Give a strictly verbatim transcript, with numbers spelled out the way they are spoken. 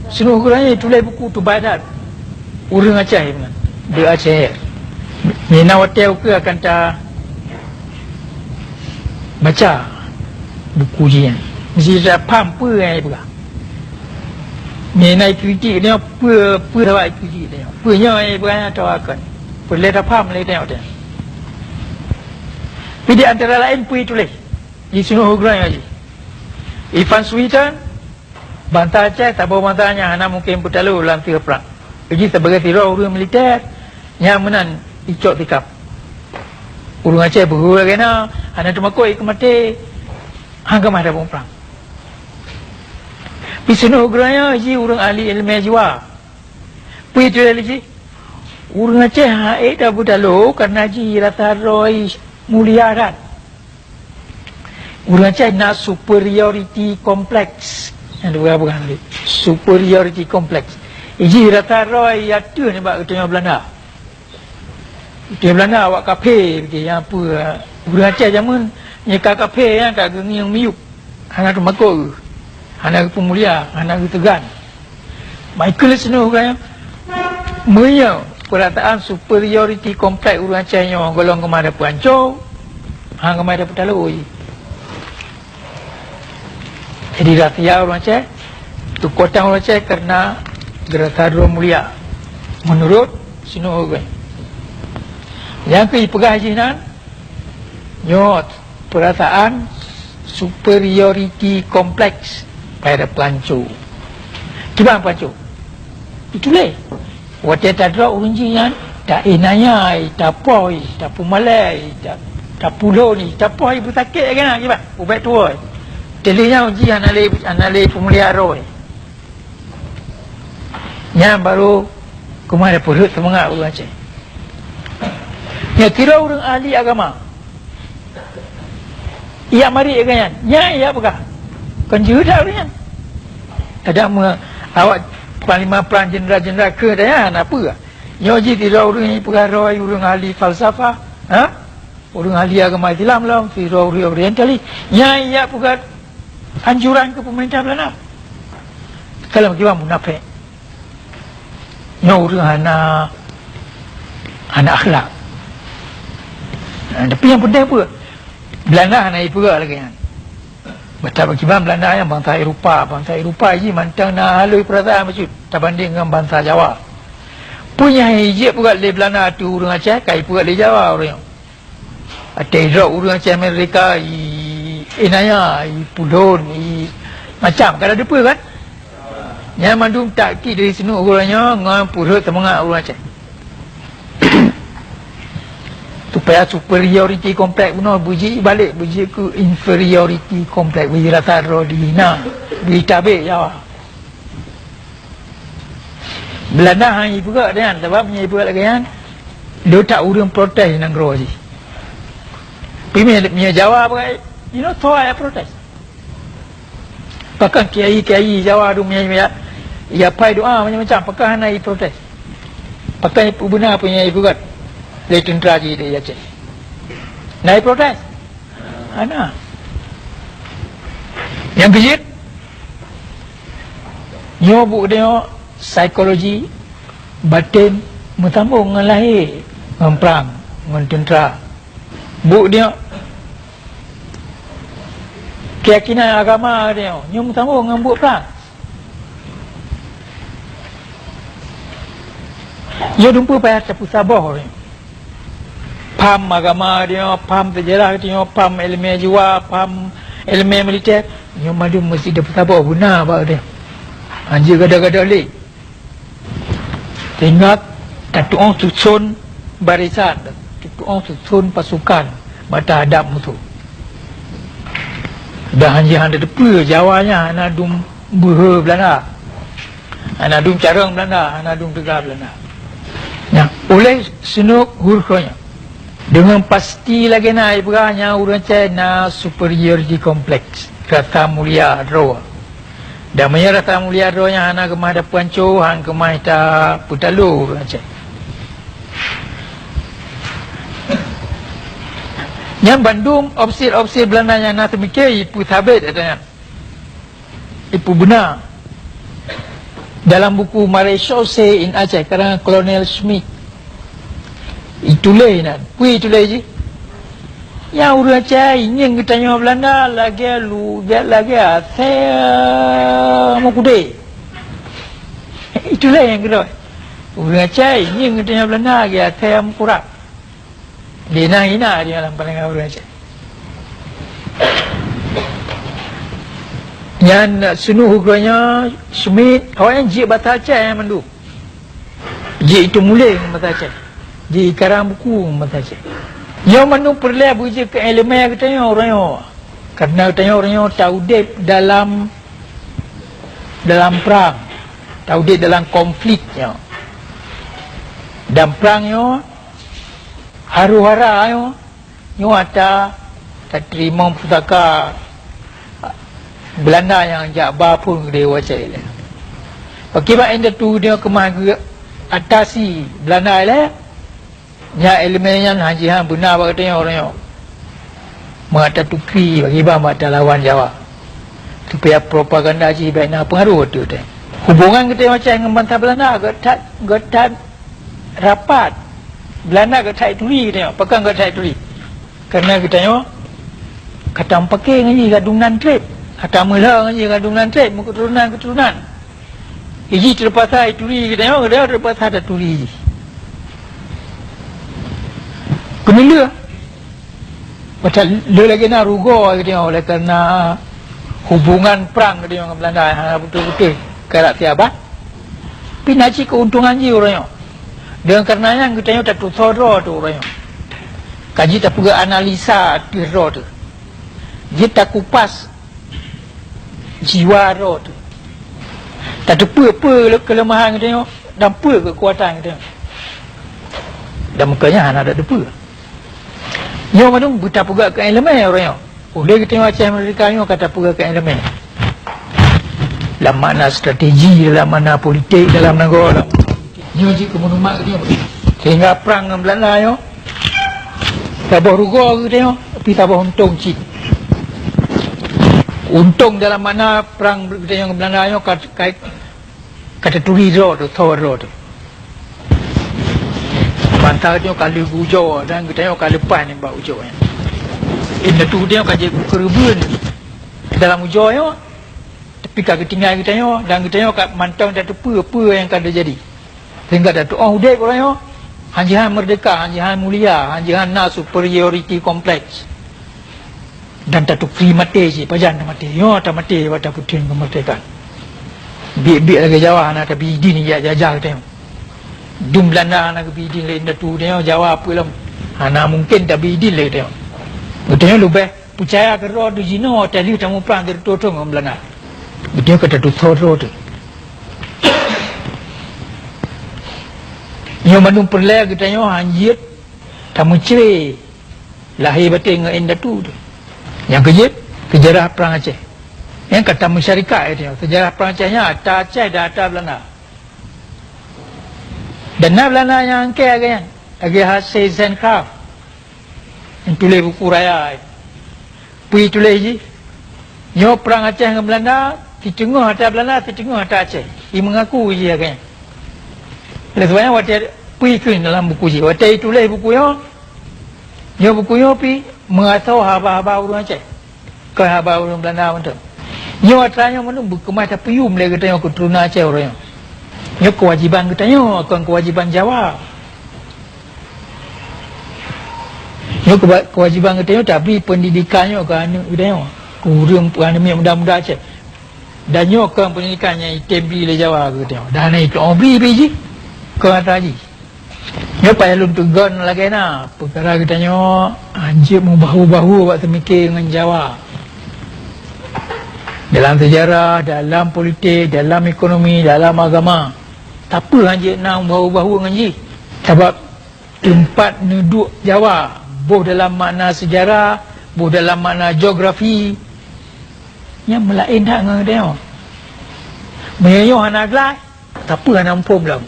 Sinoe uroe nyoe tuléh buku teubadat ureuëng Aceh nyan, di Aceh. Mina watée ukeue akan ta baca buku jih nyan, meusti ta pham peue nyang ipeugah. Mina ikritik nyoe peue, peue sabab ikritik nyoe. Peue nyoe ipeugah nyan atawa kon. Peue lé ta pham lé nyoe teuh. Tapi di antara laén peue tuléh di sinoe uroe nyoe jih. Ivan Suiton, bansa Aceh, saboh bansa nyang hana mungken beutalo lam sigoe prang. Jih sibagai sidroe ureuëng militer, nyang meunan icok sikap. Ureuëng Aceh beuhe lagée na, hana teumakot ikeu maté, han keumah tapeuprang. Pi sinoe uroe nyoe jih ureuëng ahli iéleumé jiwa. Peue tuléh lé jih? Ureuëng Aceh han ék tabeutalo kareuna jih rasa droe mulia that. Ureuëng Aceh na superiority complex. Nyang dua bukan lé. Superiority complex. Iji rasa droe ateueh nibak geutanyoe Belanda. Geutanyoe Belanda awak kafé, nyang peue, ureuëng Aceh jameun nyang ka kafé nyan ka geungieng miyueb. Hana teumakot geuh. Hana geupeumulia, hana geuteugan. Michael Snow kan, meunyoe peurasaan superiority complex ureuëng Aceh nyoe gohlom keumah tapeuhanco, han keumah tapeutalo jih. Jadi rahsia ureuëng Aceh, keukuatan ureuëng Aceh kareuna geurasa droe mulia, meunurot Snow kan. Nyang keu ipeugah jih nan, nyoe peurasaan superiority complex pada peuhanco. Kiban peuhanco? Itulah. Watée tadrop ureuëng jih nyan, ta-inaya, tapoh, tapeumalée, ta-, tapulon, tapoh beusakét lagée na kiban, ubak tuwoe. Teulheueh nyan jih hana lé, hana lé peumulia droe. Nyan barô keumah tapeurhot seumangat ureuëng Aceh. Nyan kira ureuëng ahli agama. Ijak marit lagée nyan. Nyan ijak peugah. Kon jeuet that ureuëng nyan. Kadang me-, awak panglima prang, jeundral-jeundral keu daya na peue. Nyoe jih sidroe ureuëng nyang peugah droe ureuëng ahli falsafah, ha? Ureuëng ahli agama Islam lom, sidroe ureuëng orientalis. Nyan ijak peugah anjuran keu peumeurintah Belanda. Kalau kiban munafék. Nyoe ureuëng hana, hana akhlak. Ha, tapi nyang penting peue? Belanda hana ipeugah lagée nyan. Bata kiban Belanda nyang bansa Eropa, bansa Eropa jih mantong na halui peurasaan bacut tabanding ngon bansa Jawa. Peue nyang jijak peugah lé Belanda ateueh ureuëng Aceh, ka ipeugah lé Jawa ureuëng nyoe. Watée idrop ureuëng Aceh Amerika, i-, inaya, ipulon, i-, macam, ka na teupeue kan? Nyan mandum taktik dari Snow uroe nyoe ngon peurhot seumangat ureuëng Aceh. Supaya superiority complex bunoe beujeuet balek, beujeuet keu inferiority complex, beujeuet rasa droe dihina, beuitabek Jawa. Belanda han ipeugah nyan, sabab meunyoe ipeugah lagée nyan, le that ureuëng protes nanggroe jih. Tapi meunyoe, meunyoe Jawa peugah, you know, soe nyang protes? Pakon kiai-kiai Jawa dum nyang, nyang, ya pai doa macam-macam, pakon hana iprotes? Pakon ipeubena peue nyang ipeugah lé teuntra jih di Aceh? Na iprotes? Hana. Nyang keujeuet, nyoe buet nyoe psikologi baten meusambong ngon lahé, ngon prang, ngon teuntra. Buet nyoe keuyakinan agama nyoe, nyoe meusambong ngon buet prang. Nyoe dumpeue payah tapeusaboh nyoe. Pham agama nyoe, pham seujarah nyoe, pham iéleumé jiwa, pham iéleumé militer, nyoe mandum meusti tapeusaboh beuna bak nyoe. Hanjeuet gadôh-gadôh lé. Ingat, tatu'oh suson barisan, tatu'oh suson pasukan bak tahadap musoh. Dan hanjeuet hana teupeue Jawa nyan hana dum beuhe Belanda. Hana dum carông Belanda, hana dum teuga Belanda. Nyan, oleh Snow Hurgronje nyan, deungon pasti lagée na ipeugah nyan ureuëng Aceh na superiority complex, rasa mulia droe. Dan meunyoe rasa mulia droe nyan hana keumah tapeuhanco, han keumah tapeutalo ureuëng Aceh. Nyan bandum opsir-opsir Belanda nyang na teumike ipeusabe ata nyan. Ipeubena. Dalam buku Maréchaussée in Aceh, karangan Kolonel Schmidt, ituléh nan. Peue ituléh jih? Nyang ureuëng Aceh ingieng geutanyoe Belanda lagée lu-, lagée asée, eh, mukudé. Ituléh nyang keudua. Ureuëng Aceh ingieng geutanyoe Belanda lagée asée meukurab. Di na hina di dalam pandangan ureuëng Aceh. Nyan seunuh uroe nyoe Smith, awaknyan jeuet basa Aceh mandum. Jeuet itu muléh ngon basa Aceh. Jeuet karang buku ngon basa Aceh. Nyoe mandum peureulée beujeuet keu iéleumé geutanyoe uroe nyoe. Karena geutanyoe uroe nyoe taudeb dalam, dalam prang. Taudeb dalam konflik nyoe. Dan prang nyoe Haru-hara nyoe, nyoe ata tateurimong pusaka Belanda nyang jak ba phon keudeh u Aceh ilée. Pakriban indatu nyoe keumah geuatasi Belanda ilée, nyan iéleumé nyan hana jihan beuna bak geutanyoe uroe nyoe. Meuata tukri pakriban bak talawan Jawa. Supaya propaganda jih bék na peungaroh ateueh geutanyoe. Hubongan geutanyoe Aceh ngon bansa Belanda geutat, geutat rapat. Belanda geuthai turi geutanyoe, pakon geuthai turi? Karena geutanyoe ka tameupaké ngon jih gadung nan treb, ka tameulhö ngon jih gadung nan treb, meuketurunan-keturunan. Jih teupaksa turi geutanyoe, geutanyoe teupaksa taturi jih. Keuneulheueh. Pasal le lagée na rugoe geutanyoe oleh karena hubongan prang geutanyoe ngon Belanda nyang hana beutôi-beutôi karap siaban. Pih na cit keuntungan jih uroe nyoe. Deungon kareuna nyan geutanyoe tatusoe droe teuh uroe nyoe. Ka jeuet tapeugah analisa ateueh droe teuh. Jeuet takupas jiwa droe teuh. Tateupeue peue keuleumahan geutanyoe dan peue keukuatan geutanyoe. Dan meukeunyan hana tateupeue. Nyoe mandum beutapeugah keu iéleumé uroe nyoe. Ulée geutanyoe Aceh Merdeka nyoe ka tapeugah keu iéleumé. Lam makna strategi, dalam makna politik, dalam nanggroe, lam nyoe jeuet keu maklumat geutanyoe. Sehingga prang ngon Belanda nyoe saboh rugoe geutanyoe, tapi saboh untông cit. Untông dalam makna prang geutanyoe ngon Belanda nyoe ka, ka Ka taturi droe teuh, soe droe teuh. Bansa geutanyoe ka lheueh geuujoe dan geutanyoe ka leupah nibak ujoe nyan. Indatu geutanyoe ka jeuet keureubeuen dalam ujoe nyoe, tapi ka geutinggai geutanyoe dan geutanyoe ka mantong tateupeue peue nyang ka teujadi. Sehingga tatu'oh udeb uroe nyoe, hana jihan meurdeka, hana jihan mulia, hana jihan na superiority complex. Dan tatukri maté cit, pajan tamaté. Nyoe tamaté bak tapeutheun keumeurdekaan. Biet-biet lagée Jawa hana tabi idin jak jajah geutanyoe. Dum Belanda hana geubi idin lé indatu geutanyoe, Jawa peue lom hana mungken tabi idin lé geutanyoe. Geutanyoe leubeh peucaya keu droe teuh jinoe watée lheueh tamuprang teuh ngon Belanda. Geutanyoe ka tatusoe droe teuh. Nyoe mandum peureulée geutanyoe hana jeuet tameucre. Lahé batée ngon indatu teuh. Nyang keujeuet, seujarah Prang Aceh. Nyang ka tameusyarikat, eh, seujarah Prang Aceh nyan ata Aceh dan ata Belanda. Dan na Belanda nyang angkée lagée nyan, lagée H C Zentgraaff nyang tuléh buku raya. Peue tuléh jih? Nyoe Prang Aceh ngon Belanda, siteungoh ata Belanda, siteungoh ata Aceh. Imeungaku jih lagée nyan. Oleh sebab nyan, watée peue ikheun dalam buku jih, watée ituléh buku nyoe, nyoe buku nyoe pih meuasoe haba-haba ureuëng Aceh, kon haba ureuëng Belanda mantong. Nyoe atra nyoe mandum beukeumah tapeuyuem lé geutanyoe keuturonan Aceh uroe nyoe. Nyoe keuwajéban geutanyoe, kon keuwajéban Jawa. Nyoe keuba-, keuwajéban geutanyoe tabri peundidikan nyoe keu aneuëk geutanyoe, keu ureuëng, keu aneuëk muda-muda Aceh. Dan nyoe kon peundidikan nyang item bri lé Jawa keu geutanyoe. Dan hana itu'oh bri pih jih, kon atra jih. Nyoe payah lôn teugon lagée na, peukara geutanyoe hanjeuet meubahu-bahu bak teumike ngon Jawa. Dalam seujarah, dalam politik, dalam ekonomi, dalam agama. Sapeue hanjeuet na meubahu-bahu ngon jih? Sabab teumpat neuduek Jawa, boh dalam makna seujarah, boh dalam makna geografi, nyan meulaén that ngon geutanyoe. Meunyoe nyoe hana gleh, sapeue hana muphom lom.